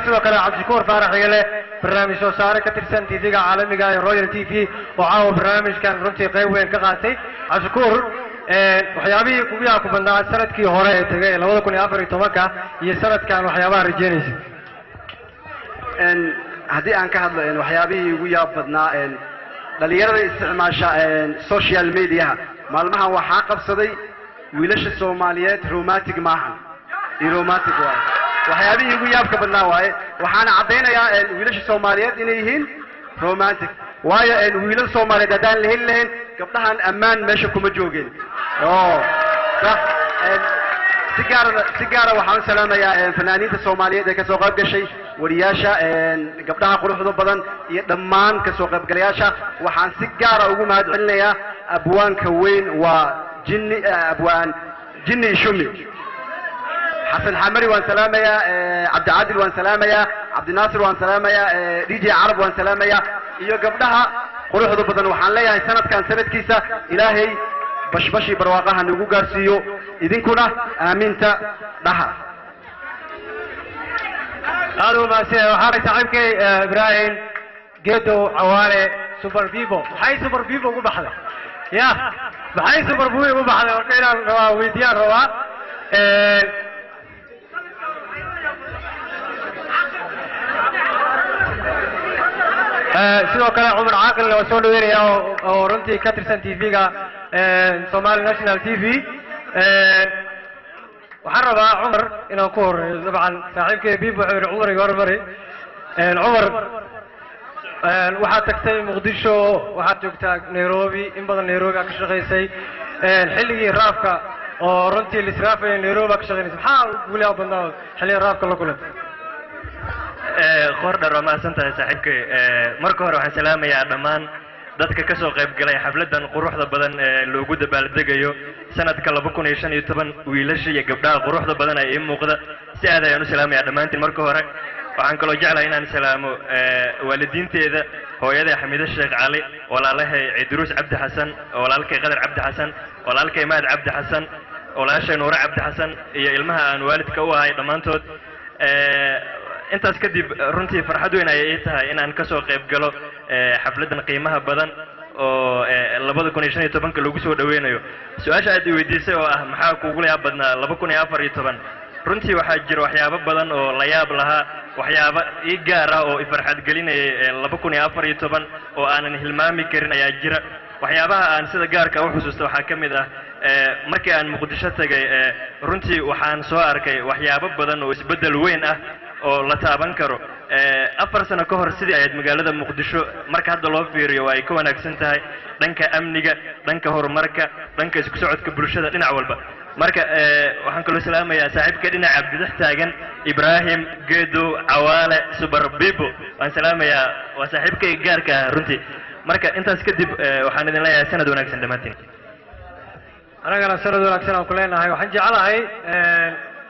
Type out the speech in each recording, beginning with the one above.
Sidoo kale Cabdishakuur Faarax Xigale, barnaamij soo saare ka tirsan TV-ga caalamiga ee Royal TV, oo caawa barnaamijkan runtii qayb weyn ka qaatay. Cabdishakuur, waxyaabihii kugu yaabka badnaa sanadkii hore ee tegay ee 2014-ka iyo sanadkan, waxyaabaha rajeynaysa? Haddii aan ka hadlo waxyaabihii ugu yaab badnaa, dhalinyarada isticmaasha social mediaha maalmahan waxaa qabsaday wiilasha Soomaaliyeed romantic maahan iyo romantic waaye. Waxyaabihii ugu yaabka badnaa waaye. Waxaana caddaynayaa wiilasha Soomaaliyeed inay yihiin romantic, waayo wiilal Soomaaliyeed haddaan la heli lahayn, gabdhahan ammaan meesha kuma joogeen. Oo sax. Si gaara, si gaara waxaan u salaamayaa fanaaniinta Soomaaliyeed ee kasoo qayb gashay, wariyaasha, gabdhaha quruxda badan iyo dhammaan kasoo qaybgalayaasha. Waxaan si gaara ugu mahad celinayaa abwaanka weyn, waa Jinni, abwaan Jinni Ishumi. Xasan Xamari waan salaamayaa, Cabdicaadil waan salaamayaa, Cabdinaasir waan salaamayaa, DJ Carab waan salaamayaa, iyo gabdhaha quruxda badan. Waxaan leeyahay sanadkan sanadkiisa Ilaahay bashbashii barwaaqaha nagu gaarsiiyo, idinkuna aaminta dhaha. Aad u mahadsan. Waxaa saaxiibkay Ibrahim Geedow Cawaale, Super Vivo. Maxay Super Vivo ugu baxday? Ya, maxay Super Vivo ugu baxday? Horta inaan rabaa weydiiyaan rabaa. Sidoo kale Cumar Caaqilna waa soo dhaweynaya, oo runtii ka tirsan TV-ga Somali National TV. Waxaan rabaa Cumar inaan ku horeeyo. Dabcan saaxiibkay Bibo wuxuu yidhi Cumar iga hormari. Cumar, waxaad tagtay Muqdisho, waxaad joogtaa Nairobi, in badan Nairobi aad ka shaqaysay. Xilligii raafka oo runtii lisraafaya Nairobi aad ka shaqaynaysa, maxaa guulaha badnaa xilliga raafka la kulantay? Qordhar, waa mahadsan tahay saaxiibkay. Marka hore waxaan salaamayaa dhammaan dadka ka soo qayb galay xafladdan quruxda badan ee loogu dabaaldegayo sanadka 2015, wiilasha iyo gabdhaha quruxda badan ee ii muuqda. Si aad ayaan u salaamayaa dhammaantiin. Marka hore waxaan kaloo jeclahay inaan salaamo waalidiinteeda, hooyaday Xamiide Sheekh Cali, walaalahay Cidruus Cabdi Xasan, walaalkay Qadar Cabdi Xasan, walaalkay Mahad Cabdi Xasan, walaashay Nuure Cabdi Xasan, iyo ilmaha aan waalidka u ahay dhammaantood. Intaas kadib, runtii farxad weyn ayay ii tahay inaan ka soo qayb galo xafladdan qiimaha badan oo 2015-ka lagu soo dhaweynayo. Su-aasha aad i weydiisay oo ah maxaa kugula yaab badnaa 2014, runtii waxaa jira waxyaabo badan oo la yaab lahaa, waxyaabo ii gaar ah oo i farxad gelinayay 2014 oo aanan hilmaami karin ayaa jira. Waxyaabaha aan sida gaarka u xusuusta waxaa ka mid ah markii aan Muqdisho tagay, runtii waxaan soo arkay waxyaabo badan oo isbeddel weyn ah oo la taaban karo. 4 sano ka hor sidii ayaad magaalada Muqdisho, marka hadda loo fiiriyo, waa ay ka wanaagsan tahay dhanka amniga, dhanka horumarka, dhanka isku socodka bulshada, dhinac walba. Marka waxaan kaloo salaamayaa saaxiibka dhinaca bidix taagan, Ibrahim Geedow Cawaale, Super Bibo, waan salaamayaa, waa saaxiibkayga gaarka ah runtii. Marka intaas kadib, waxaan idin leeyahay sanad wanaagsan dhammaantiin. Anagana sanad wanaagsan aan ku leenahay. Waxaan jeclahay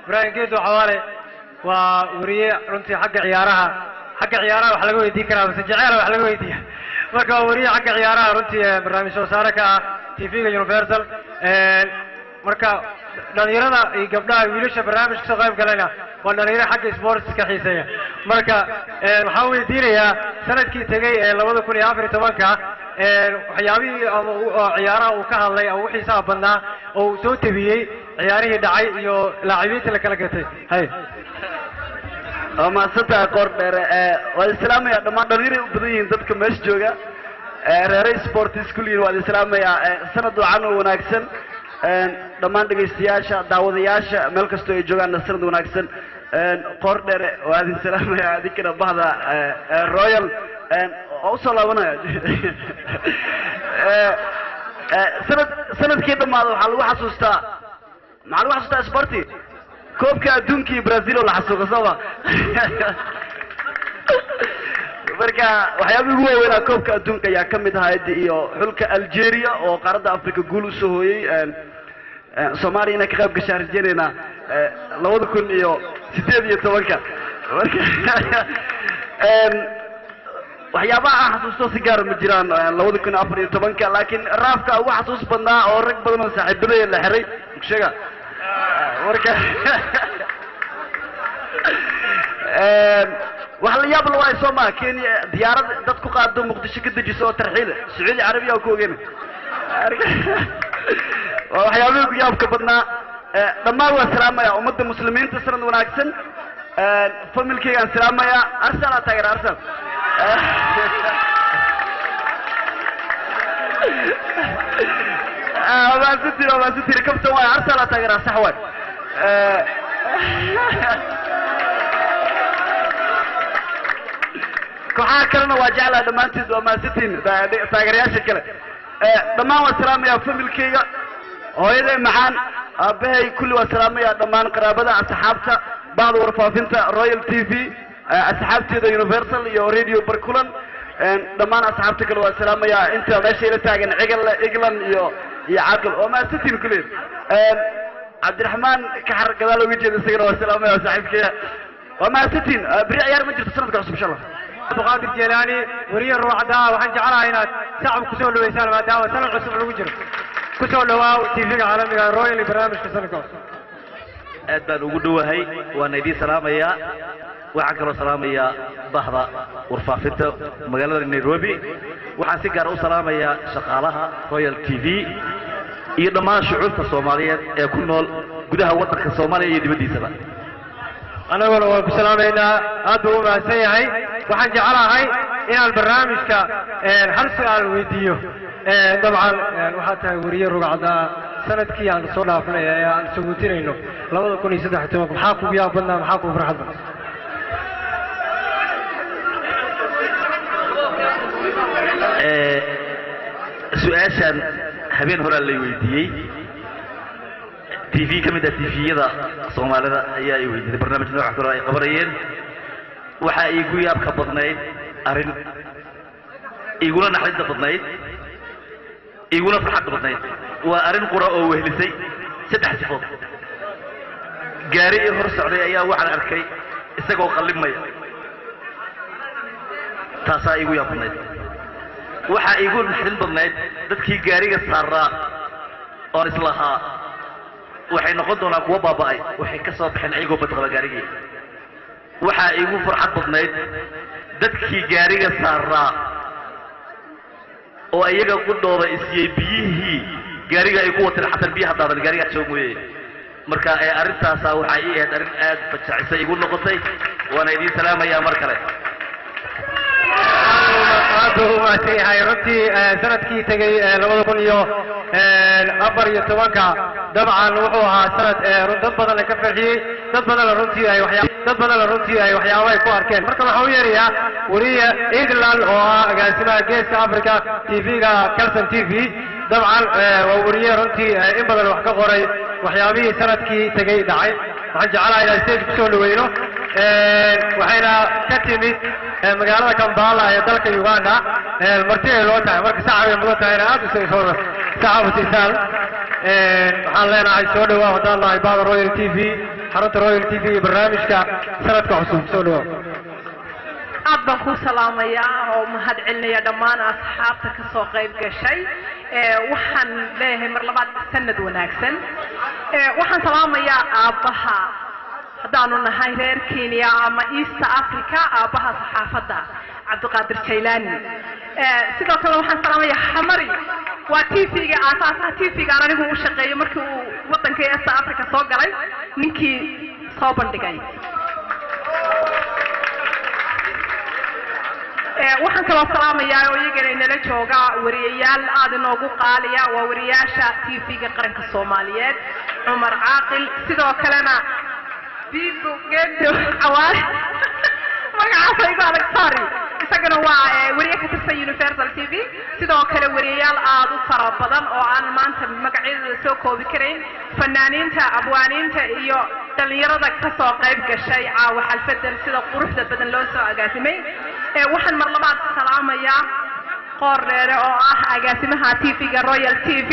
Ibrahim Geedow Cawaale waa weriye runtii xagga ciyaaraha, xagga ciyaaraha wax laga weydiin karaa mise jeceela wax laga weydiiya. Marka waa weriye xagga ciyaaraha runtii barnaamij soo saare ka ah TV-ga Universal. Marka dhalinyarada iyo gabdhaha, wiilasha barnaamij kasoo qayb galayna waa dhalinyaro xagga sportska xiiseeya. Marka waxaan weydiinayaa sanadkii tegey ee 2014-ka waxyaabihii ama ciyaaraha uu ka hadlay ama ugu xiisaha badnaa oo uu soo tebiyey, ciyaarihii dhacay iyo laacibiinta la kala gatay. Hay. Waa mahadsantahay Qoor Dheere. Waa islaamaya dhammaan dhalinyaray u badan yihiin dadka meesha jooga, reeray sports kulligiin waa islaamayaa. Sanad wacan oo wanaagsan dhammaan dhegaystayaasha, daawadayaasha meel kastoo ay joogaanna sanad wanaagsan. Qoor Dheere, waa idin salaamaya, adinkana bahda Royal waa usoo laabanaya. Sanad sanadkii dhammaada waxaa lagu xasuustaa, maxaa lagu xasuustaa? Sporti koobka adduunka iyo Brazil oo la xasuuqa sooma? Marka waxyaabihii ugu waaweynaa koobka adduunka ayaa ka mid ahayd, iyo xulka Algeria oo qaaradda Africa guul usoo hooyey. Soomaaliya inay ka qayb gashaan rajeynaynaa 2018-ka. Marka waxyaabaha aan xasuusto si gaara ma jiraan 2014-ka, laakiin raafka ugu xasuus badnaa oo rag badan oo saaxiibadaya la xiray sheega. Marka Wax la yaab la waayo soo maa Kenya diyaarad dad ku qaado Muqdisho ka dejiso oo tarxiila Sacuudi Carabiya oo ku ogeyn. Waa waxyaabihii ku yaabka badnaa. Dhammaan waan salaamayaa ummadda muslimiinta, sanad wanaagsan. Familkeygaan salaamayaa. Arsenal aa taageera, Arsenal. Maasantiin, waa maasantiin. Kabtan waay, Arsenal aa taageera, sax waay. Kooxaha kalena waa jeclaa dhammaantiis, waa mahadsantiin taageerayaasha kale. Dhammaan waan salaamayaa familkeyga, hooyaday macaan, aabbahay, kulli waan salaamayaa, dhammaan qaraabada, asxaabta, bahda warfaafinta Royal TV, asxaabteeda Universal iyo Radio Barkulan, dhammaan asxaabta kale waan salaamayaa. Inta meesha ila taagan Cigal, Eglan iyo Caaqil, waa mahadsantiin kulliin. Cabdiraxmaan Kaxar gadaal uga jeeda, isagana waa salaamaya saaxiibkeya. Waa mahadsantiin. Beri ciyaar ma jirto, sanadka cusub insha Allah. Cabdiqaadir Jeelaani, weriye ruucdaa, waxaan jeclahay inaad shacab kusoo dhaweysaan maadaama sanad cusub lagu jiro. Kusoo dhawaaw TV-ga caalamiga Royal iyo barnaamijka sanadka cusub. Aad baan ugu dhowahay, waana idiin salaamayaa. Waxaan kaloo salaamayaa bahda warfaafinta magaalada Nairobi. Waxaan si gaara u salaamayaa shaqaalaha Royal TV iyo dhammaan shucuubta Soomaaliyeed ee ku nool gudaha waddanka Soomaaliya iyo dibaddiisaba. Annaguna waan ku salaamaynaa, aad buu u mahadsan yahay. Waxaan jeclahay inaan barnaamijka hal su-aal weydiiyo. Dabcan waxaad tahay weriye rugcaddaa. Sanadkii aan soo dhaafnay ee aan saguutinayno 2013, maxaa kugu yaab badnaa, maxaa kugu farxad badnaa? Su-aashaan habeen horaa lay weydiiyey. TV ka mid ah TV-yada Soomaalida ayaa i weydiiyey, barnaamij nooca kale ay qabanayeen. Waxaa iigu yaabka badnayd arrin, iguna naxdinta badnayd, iguna farxadda badnayd, waa arrin qura oo wehlisay saddex sifood. Gaari ii hor socday ayaa waxaan arkay isagoo qallimaya, taasaa iigu yaab badnayd. Waxaa iigu naxdin badnayd dadkii gaariga saaraa oon islahaa waxay noqon doonaan kuwa baaba'ay, waxay ka soo baxeen ayagoo badqaba gaarigii. Waxaa iigu farxad badnayd dadkii gaariga saaraa oo iyaga qudhooda isiyey biyihii gaariga ay ku wateen, xataa biyaha daadan gaarigaa soo mooyey. Marka ee arrintaasaa waxaa ii ahayd arrin aad fajacisay igu noqotay, waana idiin salaamayaa mar kale. Aad buu u mahadsan yahay runtii. Sanadkii tegey 2014-ka dabcan wuxuu ahaa sanad dad badan la ka farxiyey, dad badanna runtii ay waxyaa dad badanna runtii ay waxyaabo ay ku arkeen. Marka waxaan u yeerayaa weriye England oo ah agaasimaha Geeska Africa TV-ga Carlson TV. Dabcan waa weriye runtii in badan wax ka qoray waxyaabihii sanadkii tegey dhacay. Waxaan jeclahay inaan stage kusoo dhaweyno. Waxayna ka timid magaalada Kampala ee dalka Uganda. Marti ay loo tahay, marka sacab ay mudan tahay ina aad u soo sacab u siisaan. Waxaan leenahay soo dhawaa haddaan nahay bahda Royal TV, xarunta Royal TV iyo barnaamijka sanadka cusub. Soo dhawaa. Aad baan kuu salaamayaa oo mahad celinaya dhammaan asxaabta ka soo qayb gashay. Waxaan leeyahay mar labaad sanad wanaagsan. Waxaan salaamayaa aabbaha haddaanu nahay reer Kenya ama East Africa, aabbaha saxaafadda Cabdiqaadir Jaylaani. Sidoo kale waxaan salaamayaa Xamari, waa TV-ga aasaasaha TV-ga aan anigu u shaqeeyo markii uu waddanka East Africa soo galay, ninkii soo bandhigay. Waxaan kaloo salaamayaa oo iyagana inala jooga wariyayaal aad inoogu qaaliya, waa wariyaasha TV-ga qaranka Soomaaliyeed, Cumar Caaqil, sidoo kalena Bibo Gedo Cawaale, magacaasa igu adag, sorry, isagana waa wariye ka tirsan Universal TV. Sidoo kale wariyayaal aad u fara badan oo aan maanta magacyadooda soo koobi karayn, fanaaniinta, abwaaniinta iyo dhallinyarada ka soo qayb gashay caawa xalfadan sida quruxda badan loo soo agaasimay. Waxaan mar labaad salaamayaa Qoor Dheere oo ah agaasimaha TV-ga Royal TV,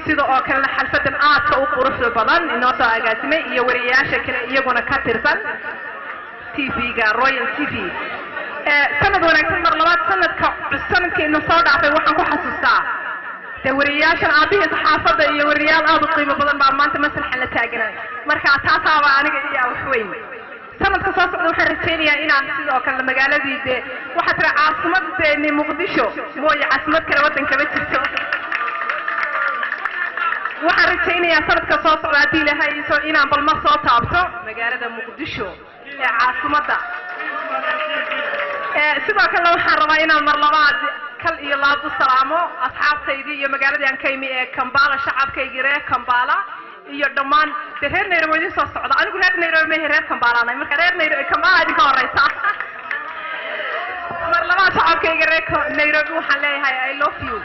sida oo kalena xalfadan aadka u quruxda badan inoo soo agaasimay, iyo wariyayaasha kale iyaguna ka tirsan TV-ga Royal TV. Sanad wanaagsan mar labaad. Sanadka sanadkii ina soo dhaafay waxaan ku xasuustaa dee wariyayaashan aabbihii saxaafadda iyo wariyayaal aad u qiimo badan baa maanta masraxan la taaganay, marka taasaaba aniga iyo wax weyn. Sanadka soo socda waxaan rajaynayaa inaan sidoo kale magaaladii, dee waxaa tira caasimadeeni Muqdisho mooye caasimad kale waddanka ma jirto. Waxaan rajaynayaa sanadka soo socda, haddii Ilaahay iso, inaan balma soo taabto magaalada Muqdisho ee caasimadda. Sidoo kale waxaan rabaa inaan mar labaad kal iyo laab u salaamo asxaabtaydii iyo magaaladii aan ka imi ee Kambala, shacabkaygii reer Kambala iyo dhammaan dee reer Nairobi idin soo socda. Anigu reer Nairobi mehe, reer Kambaalaanay, marka reer Nairobi, Kambala idinka horeysa. Mar labaad shacabkayga reer Nairobi waxaan leeyahay, "I love you."